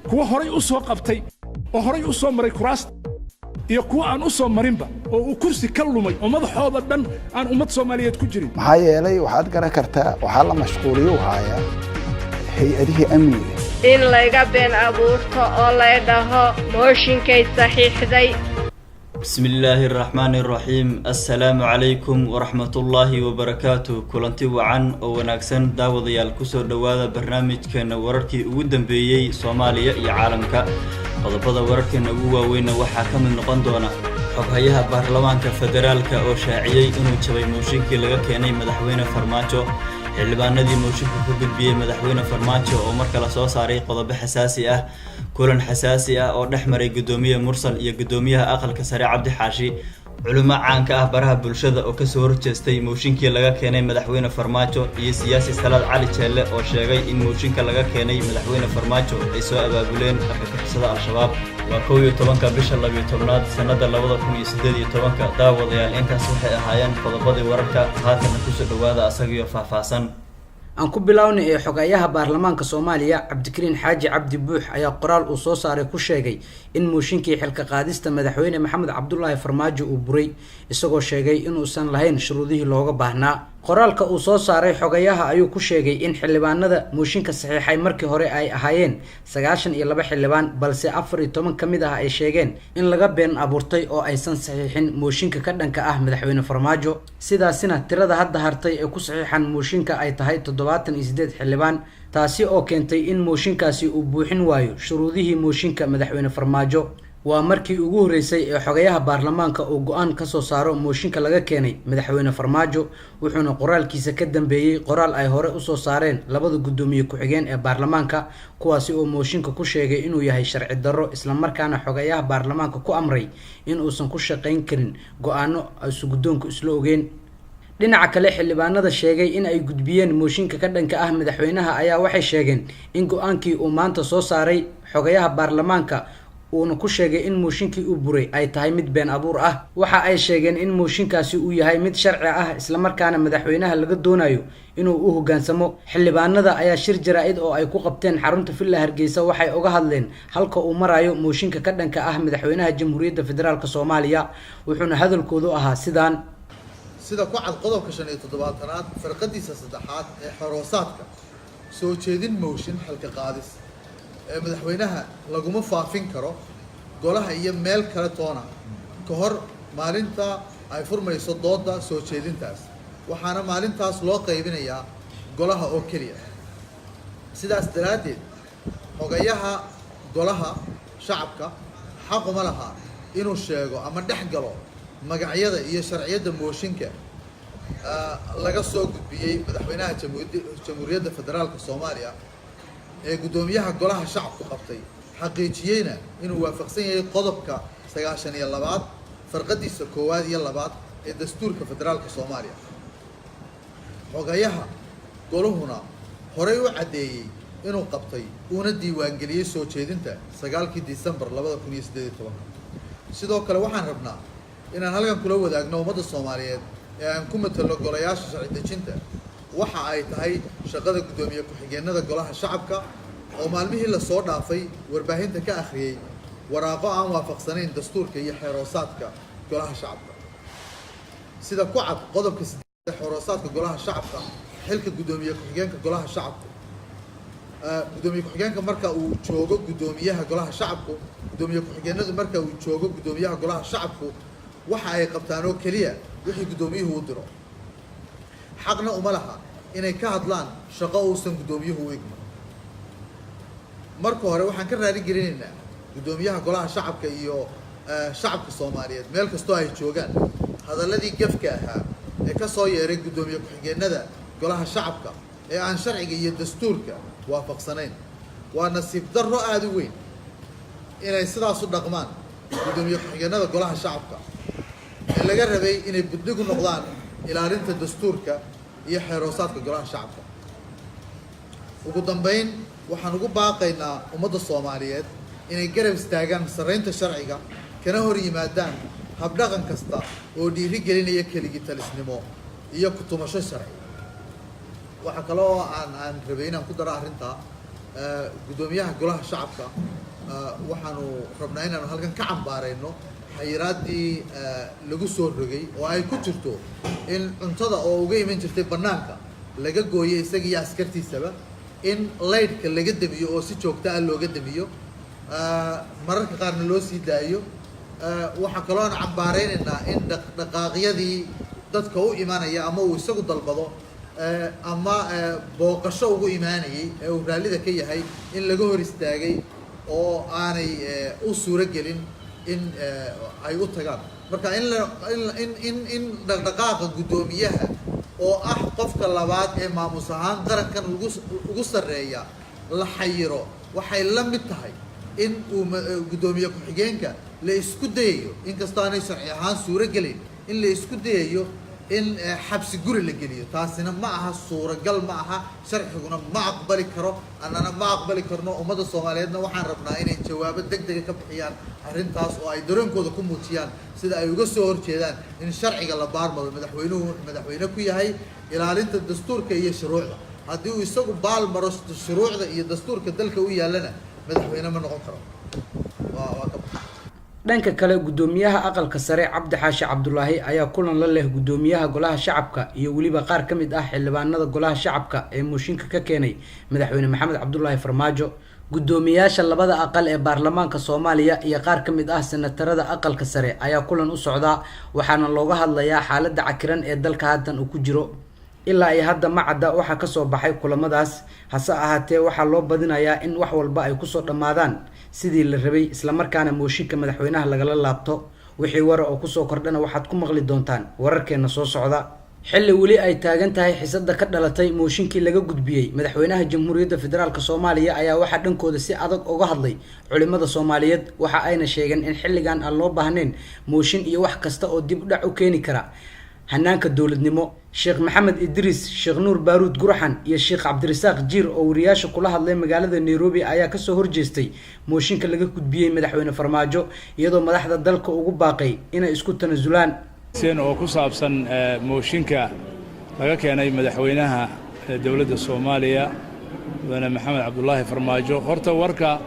Kuwa horay u soo qabtay oo horay u soo maray kuraasta iyo kuwa aan u soo marinba oo uu kursi ka lumay oo madaxooda dhan aan ummad Soomaaliyeed ku jirin. Maxaa yeelay, waxaad garan kartaa, waxaa la mashquuliyo hayaa hay'adihii amniga. In layga been abuurto oo lay dhaho mooshinkay saxiixday. Bismi illaahi araxmaani iraxiim. Assalaamu calaykum waraxmatullaahi wabarakaatu. Kulanti wacan oo wanaagsan, daawadayaal. Kusoo dhowaada barnaamijkeena wararkii ugu dambeeyey Soomaaliya iyo caalamka. Qodobada wararkeena ugu waaweynna waxaa ka mid noqon doona xoghayaha baarlamaanka federaalka oo shaaciyey inuu jabay mooshinkii laga keenay Madaxweyne Farmaajo, xildhibaanadii mooshinka ka gudbiyey Madaxweyne Farmaajo oo mar kale soo saaray qodobo xasaasi ah, kulan xasaasi ah oo dhex maray Guddoomiye Mursal iyo Guddoomiyaha Aqalka Sare Cabdi Xaashi, culimo caanka ah baraha bulshada oo kasoo horjeestay mooshinkii laga keenay Madaxweyne Farmaajo, iyo siyaasi Salaad Cali Jeelle oo sheegay in mooshinka laga keenay Madaxweyne Farmaajo ay soo abaabuleen argagixisada Al-Shabaab. Waa 11-ka bisha 12aad, sanada 2018-ka. Daawadayaal, intaas waxay ahaayeen qodobadii wararka. Haatanna kusoo dhawaada asagiyo faahfaahsan. Aan ku bilownay ee xogayaha baarlamaanka Soomaaliya, Cabdikariin Xaaji Cabdi Buux, ayaa qoraal uu soo saaray ku sheegay in mooshinkii xilka qaadista Madaxweyne Maxamed Cabdulaahi Farmaajo uu buray, isagoo sheegay inuusan lahayn shuruudihii looga baahnaa. Qoraalka uu soo saaray xogayaha ayuu ku sheegay in xildhibaanada mooshinka saxiixay markii hore ay ahaayeen 92 xildhibaan, balse 14 ka mid ah ay sheegeen in laga been abuurtay oo aysan saxiixin mooshinka ka dhanka ah Madaxweyne Farmaajo. Sidaasina tirada hadda hartay ee ku saxiixan mooshinka ay tahay 78 xildhibaan, taasi oo keentay in mooshinkaasi uu buuxin waayo shuruudihii mooshinka Madaxweyne Farmaajo. Waa markii ugu horreysay ee xogayaha baarlamaanka uu go'aan kasoo saaro mooshinka laga keenay Madaxweyne Farmaajo, wuxuuna qoraalkiisa ka dambeeyey qoraal ay hore usoo saareen labada guddoomiye ku-xigeen ee baarlamaanka, kuwaasi oo mooshinka ku sheegay inuu yahay sharci darro, islamarkaana xogayaha baarlamaanka ku amray in uusan ku shaqayn karin go'aano aysu guddoonku isla ogeen. Dhinaca kale, xildhibaanada sheegay in ay gudbiyeen mooshinka ka dhanka ah madaxweynaha ayaa waxay sheegeen in go'aankii uu maanta soo saaray xogayaha baarlamaanka, uuna ku sheegay in mooshinkii uu buray, ay tahay mid been abuur ah. Waxa ay sheegeen in mooshinkaasi uu yahay mid sharci ah, islamarkaana madaxweynaha laga doonayo inuu u hoggaansamo. Xildhibaanada ayaa shir jaraa'id oo ay ku qabteen xarunta Villa Hargeysa waxay uga hadleen halka uu marayo mooshinka ka dhanka ah Madaxweynaha Jamhuuriyadda Federaalka Soomaaliya, wuxuuna hadalkoodu ahaa sidaan. Sida ku cad qodobka 75aad farqadiisa saddexaad ee xeer hoosaadka, soo jeedin mooshin xilka qaadis ee madaxweynaha laguma faafin karo golaha iyo meel kale toona ka hor maalinta ay furmayso doodda soo jeedintaas, waxaana maalintaas loo qaybinayaa golaha oo keliya. Sidaas daraaddeed, xogayaha Golaha Shacabka xaquma laha inuu sheego ama dhex galo magacyada iyo sharciyadda mooshinka laga soo gudbiyey madaxweynaha Jamhuuriyadda Federaalka Soomaaliya ee guddoomiyaha Golaha Shacabku qabtay, xaqiijiyeyna inuu waafaqsan yahay qodobka 92aad farqadiisa koowaad iyo labaad ee dastuurka federaalka Soomaaliya, xogayaha goluhuna horey u caddeeyey inuu qabtay uuna diiwaangeliyey soo jeedinta 9-kii Disembar 2018-ka. Sidoo kale, waxaan rabnaa inaan halkan kula wadaagno ummadda Soomaaliyeed ee aan ku matalo golayaasha sharci dejinta waxa ay tahay shaqada guddoomiye ku-xigeenada Golaha Shacabka oo maalmihii lasoo dhaafay warbaahinta ka akhriyey waraaqo aan waafaqsanayn dastuurka iyo xeer hoosaadka Golaha Shacabka. Sida ku cad qodobka 8 xeer hoosaadka Golaha Shacabka, xilka guddoomiye ku-xigeenka Golaha Shacabku, guddoomiye ku-xigeenka marka uu joogo guddoomiyaha Golaha Shacabku, guddoomiye ku-xigeenadu marka uu joogo guddoomiyaha Golaha Shacabku waxa ay qabtaan oo keliya wixii guddoomiyuhu u diro, xaqna uma laha inay ka hadlaan shaqo uusan guddoomiyuhu u igmo. Marka hore, waxaan ka raali gelinaynaa guddoomiyaha Golaha Shacabka iyo shacabka Soomaaliyeed meel kastoo ay joogaan hadalladii gefka ahaa ee ka soo yeeray guddoomiye ku-xigeenada Golaha Shacabka ee aan sharciga iyo dastuurka waafaqsanayn. Waa nasiib darro aada u weyn inay sidaas u dhaqmaan guddoomiye ku-xigeenada Golaha Shacabka ee laga rabay inay buddig u noqdaan ilaalinta dastuurka iyo xeer hoosaadka Golaha Shacabka. Ugu dambeyn, waxaan ugu baaqaynaa ummadda Soomaaliyeed inay garab istaagaan sarreynta sharciga, kana hor yimaadaan habdhaqan kasta oo dhiiri gelinaya keligii talisnimo iyo ku tumasho sharci. Waxaa kale oo aan rabay inaan ku daro arrintaa. Guddoomiyaha Golaha Shacabka waxaanu rabnaa inaanu halkan ka cambaarayno xayiraaddii lagu soo rogay, oo ay ku jirto in cuntada oo uga iman jirtay bannaanka laga gooyay isaga iyo askartiisaba, in laydhka laga damiyo oo si joogta ah looga damiyo, mararka qaarna loo sii daayo. Waxaa kaloo aan cambaaraynaynaa in dhaqdhaqaaqyadii dadka u imanaya ama uu isagu dalbado ama booqasho ugu imaanayay ee uu raallida ka yahay in laga hor istaagay oo aanay u suuro gelin in ay u tagaan. Marka in la in in in dhaqdhaqaaqa guddoomiyaha, oo ah qofka labaad ee maamus ahaan qarankan ugu sarreeya, la xayiro waxay la mid tahay in uu guddoomiye ku-xigeenka la isku dayayo, inkastoo aanay sharci ahaan suuro gelin, in la isku dayayo in xabsi guri la geliyo. Taasina ma aha suuragal, ma aha, sharciguna ma aqbali karo, annana ma aqbali karno. Ummadda Soomaaliyeedna waxaan rabnaa inay jawaabo deg dega ka bixiyaan arrintaas oo ay dareenkooda ku muujiyaan sida ay uga soo horjeedaan in sharciga la baarmaro. Madaxweynuhu wuxuu madaxweyne ku yahay ilaalinta dastuurka iyo shuruucda. Haddii uu isagu baal maro shuruucda iyo dastuurka dalka u yaallana, madaxweyne ma noqon karo. Waa ka baxa. Dhanka kale, guddoomiyaha Aqalka Sare Cabdi Xaashi Cabdulaahi ayaa kulan la leh guddoomiyaha Golaha Shacabka iyo weliba qaar ka mid ah xildhibaanada Golaha Shacabka ee mooshinka ka keenay Madaxweyne Maxamed Cabdulaahi Farmaajo. Guddoomiyaasha labada aqal ee baarlamaanka Soomaaliya iyo qaar ka mid ah senatarada Aqalka Sare ayaa kulan u socdaa, waxaana looga hadlayaa xaaladda cakiran ee dalka haatan uu ku jiro. Ilaa iyo hadda ma cadda waxaa kasoo baxay kulamadaas, hase ahaatee waxaa loo badinayaa in wax walba ay kusoo dhammaadaan sidii la rabay, islamarkaana mooshinka madaxweynaha lagala laabto. Wixii wara oo kusoo kordhana waxaad ku maqli doontaan wararkeena soo socda. Xilli weli ay taagan tahay xisada ka dhalatay mooshinkii laga gudbiyey madaxweynaha Jamhuuriyadda Federaalk Soomaaliya ayaa waxaa dhankooda si adag uga hadlay culimada Soomaaliyeed. Waxa ayna sheegeen in xilligan aan loo baahnayn mooshin iyo wax kasta oo dib u dhac u keeni kara hanaanka dowladnimo. Sheekh Maxamed Idriis, Sheekh Nuur Baaruud Gurxan iyo Sheekh Cabdirasaaq Jiir oo wariyaasha kula hadlay magaalada Nairobi ayaa kasoo horjeestay mooshinka laga gudbiyey Madaxweyne Farmaajo, iyadoo madaxda dalka ugu baaqay inay isku tanasulaan. Oo ku saabsan mooshinka laga keenay madaxweynaha dowladda Soomaaliya, Mudane Maxamed Cabdulaahi Farmaajo, horta warka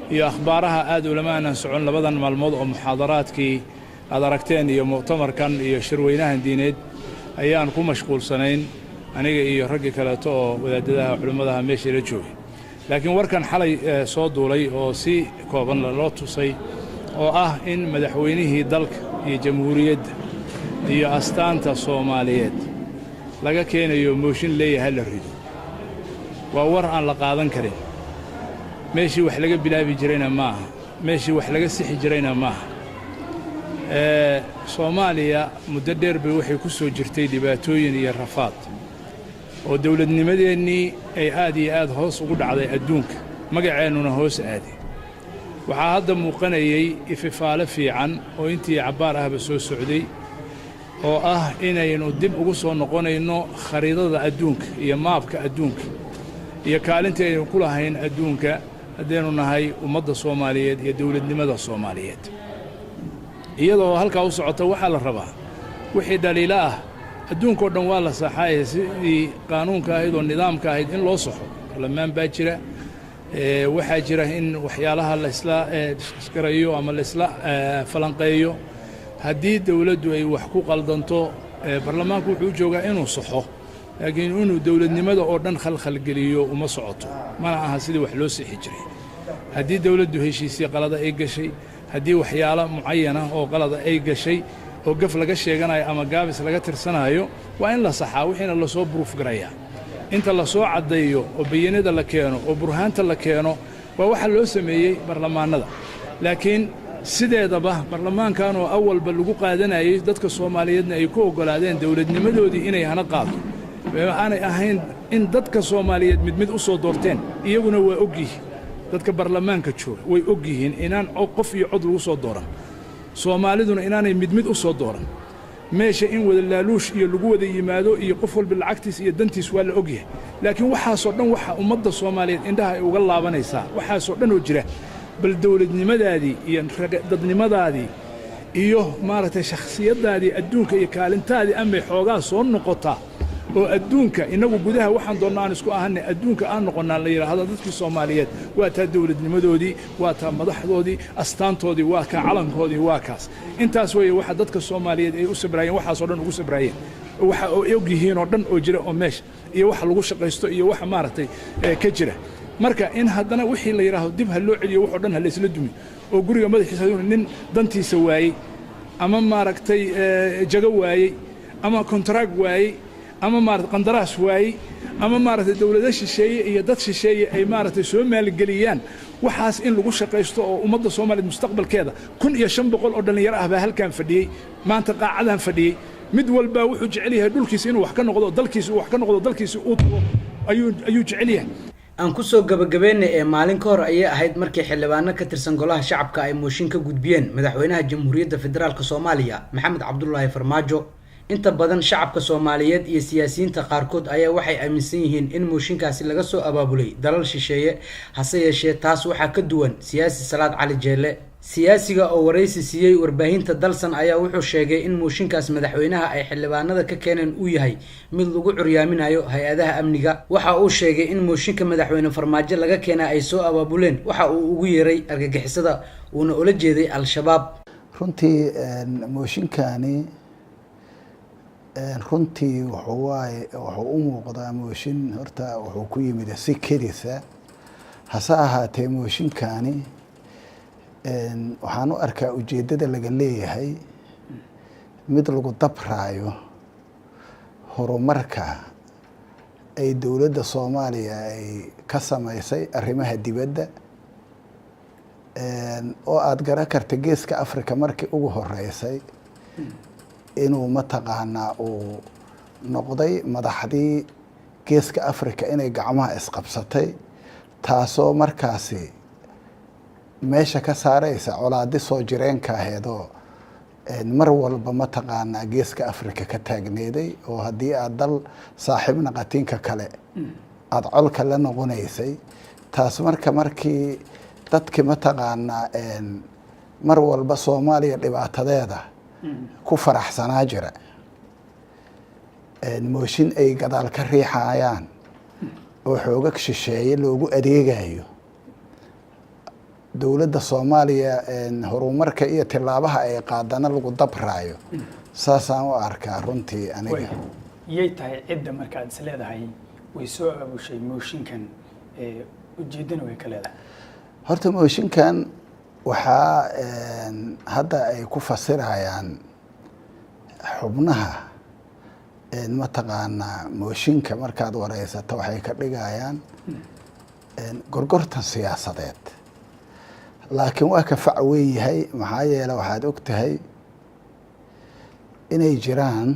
iyo akhbaaraha aad ulama aanan socon labadan maalmood oo muxaadaraadkii aad aragteen iyo mu'tamarkan iyo shirweynahan diineed ayaan ku mashquulsanayn, aniga iyo raggii kaleeto oo wadaadadaha culimmadaha meesha ila joogay. Laakiin warkan xalay soo duulay oo si kooban loo tusay, oo ah in madaxweynihii dalka iyo jamhuuriyadda iyo astaanta Soomaaliyeed laga keenayo mooshin leeyahay la rido, waa war aan la qaadan karin. Meeshii wax laga bilaabi jirayna ma aha, meeshii wax laga sixi jirayna maaha. Soomaaliya muddo dheer bay waxay ku soo jirtay dhibaatooyin iyo rafaad, oo dawladnimadeennii ay aad iyo aad hoos ugu dhacday, adduunka magaceennuna hoos aaday. Waxaa hadda muuqanayey ififaale fiican oo intii cabbaar ahba soo socday, oo ah inaynu dib ugu soo noqonayno khariidada adduunka iyo maabka adduunka iyo kaalintii aynu ku lahayn adduunka, haddaynu nahay ummadda Soomaaliyeed iyo dawladnimada Soomaaliyeed. Iyadoo halkaa u socota, waxaa la rabaa wixii dhaliilo ah adduunkao dhan waa la saxaaye, sidii qaanuunka ahayd oo nidaamka ahayd in loo saxo. Baarlamaan baa jira, waxaa jira in waxyaalaha laysla garayo ama laysla falanqeeyo. Haddii dawladdu ay wax ku qaldanto, baarlamaanku wuxuu u joogaa inuu saxo, laakiin inuu dawladnimada oo dhan khalkhalgeliyo uma socoto, mana aha sidii wax loo sixi jiray. Haddii dawladdu heshiisii qalada ay gashay, haddii waxyaalo mucayana oo qalada ay gashay oo gaf laga sheeganayo ama gaabis laga tirsanayo, waa in la saxaa, wixiina lasoo buruuf garayaa, inta lasoo caddeeyo oo bayinada la keeno oo burhaanta la keeno. Waa waxa loo sameeyey baarlamaanada. Laakiin sideedaba baarlamaankan oo awalba lagu qaadanayey, dadka Soomaaliyeedna ay ku oggolaadeen dawladnimadoodii inay hana qaado, aanay ahayn in dadka Soomaaliyeed mid mid u soo doorteen. Iyaguna waa og yihiin, dadka baarlamaanka jooga way og yihiin inaan qof iyo cod lagu soo dooran, Soomaaliduna inaanay mid mid u soo dooran meesha, in wada laaluush iyo lagu wada yimaado iyo qof walba lacagtiis iyo dantiis, waa la ogyahay. Laakiin waxaasoo dhan waxa ummadda Soomaaliyeed indhaha ay uga laabanaysaa, waxaasoo dhan oo jira, bal dawladnimadaadii iyo dadnimadaadii iyo maaragtay shakhsiyaddaadii adduunka iyo kaalintaadii amay xoogaa soo noqotaa. Oo adduunka innagu gudaha waxaan doonnaa aan isku ahanay, adduunka aan noqonnaa la yidhaahdo dadkii Soomaaliyeed waa taa dowladnimadoodii, waa taa madaxdoodii, astaantoodii, waa kaa calankoodii, waa kaas. Intaas weeye waxa dadka Soomaaliyeed ay u sabraayeen, waxaasoo dhan ugu sabraayeen, waxa oo og yihiin oo dhan oo jira oo meesha iyo waxa lagu shaqaysto iyo waxa maaragtay ka jira. Marka in haddana wixii la yidhaahdo dib ha loo celiyo, waxoo dhan ha laysla dumi oo guriga madaxiisa nin dantiisa waayey ama maaragtay jago waayey ama contract waayey ama maarata qandaraas waayey ama maaragtay dowlado shisheeye iyo dad shisheeye ay maaragtay soo maalgeliyaan, waxaas in lagu shaqaysto oo ummadda Soomaaliyeed mustaqbalkeeda. 1500 oo dhallinyaro ah baa halkan fadhiyey maanta, qaacadan fadhiyey. Mid walbaa wuxuu jecel yahay dhulkiisa inuu wax ka noqdo, dalkiisa uu wax ka noqdo, dalkiisa uu tago ayuu jecel yahay. Aan kusoo gabagabeynay ee maalin ka hor ayay ahayd markii xildhibaano ka tirsan Golaha Shacabka ay mooshin ka gudbiyeen madaxweynaha Jamhuuriyadda Federaalka Soomaaliya, Maxamed Cabdulaahi Farmaajo. Inta badan shacabka Soomaaliyeed iyo siyaasiyiinta qaarkood ayaa waxay aaminsan yihiin in mooshinkaasi laga soo abaabulay dalal shisheeye. Hase yeeshee, taas waxaa ka duwan siyaasi Salaad Cali Jeelle. Siyaasiga oo waraysi siiyey warbaahinta Dalsan ayaa wuxuu sheegay in mooshinkaas madaxweynaha ay xildhibaanada ka keeneen uu yahay mid lagu curyaaminayo hay-adaha amniga. Waxa uu sheegay in mooshinka madaxweyne Farmaajo laga keena ay soo abaabuleen waxa uu ugu yeeray argagixisada, uuna ula jeeday Al-Shabaab. Runtii mooshinkani runtii wuxuu waaye, wuxuu u muuqdaa mooshin horta wuxuu ku yimid si kedisa. Hase ahaatee, mooshinkani waxaan u arkaa ujeeddada laga leeyahay mid lagu dabraayo horumarka ay dowladda Soomaaliya ay ka samaysay arrimaha dibadda, oo aada garan karta Geeska Africa markii ugu horeysay inuu mataqaanaa uu noqday madaxdii Geeska Africa inay gacmaha isqabsatay, taasoo markaasi meesha ka saareysa colaadi soo jireenka aheedoo mar walba mataqaanaa Geeska Africa ka taagneeday, oo haddii aad dal saaxiib naqatiinka kale aada colka la noqonaysay. Taas marka markii dadki mataqaanaa mar walba Soomaaliya dhibaatadeeda ku faraxsanaa jira, mooshin ay gadaal ka riixayaan oo xoogag shisheeye loogu adeegayo dowladda Soomaaliya, horumarka iyo tilaabaha ay qaadana lagu dabraayo, saasaan u arkaa runtii aniga. Yay tahay cidda marka aad is leedahay way soo aabushay mooshinkan, ujeeddana way ka leedahay? Horta mooshinkan waxaa hadda ay ku fasirayaan xubnaha mataqaanaa mooshinka, markaad wareysato waxay ka dhigayaan gorgortan siyaasadeed, laakiin waa ka fac weyn yahay. Maxaa yeele, waxaad og tahay inay jiraan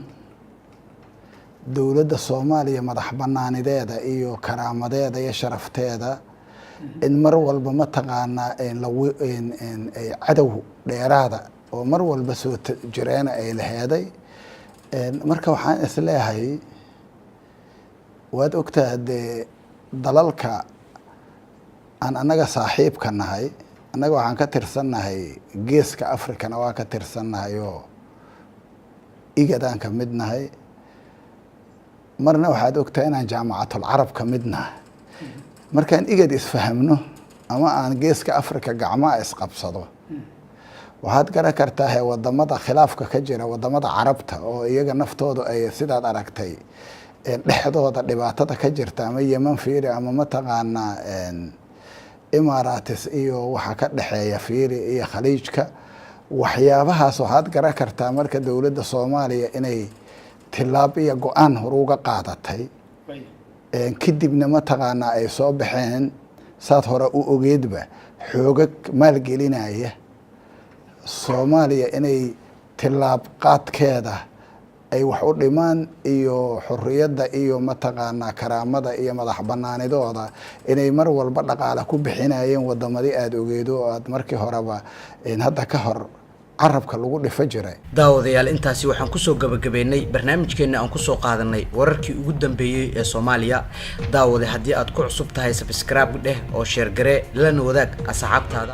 dowladda Soomaaliya madax banaanideeda iyo karaamadeeda iyo sharafteeda in mar walba mataqaanaa ay cadow dheeraada oo mar walba soo jireena ay laheeday. Marka waxaan isleeyahay, waad ogtaha dee, dalalka aan annaga saaxiibka nahay, annaga waxaan ka tirsannahay Geeska Africana waa ka tirsannahay oo IGADaan ka mid nahay. Marna waxaad ogtahay inaan Jaamacatul Carab ka mid nahay. Markaan IGAD isfahamno ama aan Geeska Africa gacmaha isqabsado, waxaad garan kartaa he wadamada khilaafka ka jira, wadamada Carabta oo iyaga naftoodu ay sidaad aragtay dhexdooda dhibaatada ka jirta, ama Yeman fiiri, ama mataqaanaa Imaaratis iyo waxa ka dhexeeya fiiri, iyo Khaliijka, waxyaabahaas waxaad garan kartaa marka dowladda Soomaaliya inay tilaab iyo go-aan horuga qaadatay, kadibna mataqaanaa ay soo baxeen, saad hore u ogeedba, xoogag maalgelinaya Soomaaliya inay tilaab qaadkeeda ay wax u dhimaan iyo xorriyadda iyo mataqaanaa karaamada iyo madax banaanidooda inay mar walba dhaqaale ku bixinayeen wadamadii aada ogeedo oo aad markii horeba hadda ka hor carabka lagu dhifo jiray. Daawadayaal, intaasi waxaan kusoo gabagabeynay barnaamijkeenna aan kusoo qaadanay wararkii ugu dambeeyey ee Soomaaliya. Daawade, haddii aad ku cusub tahay, subscribe dheh oo share garee, lana wadaag asxaabtaada.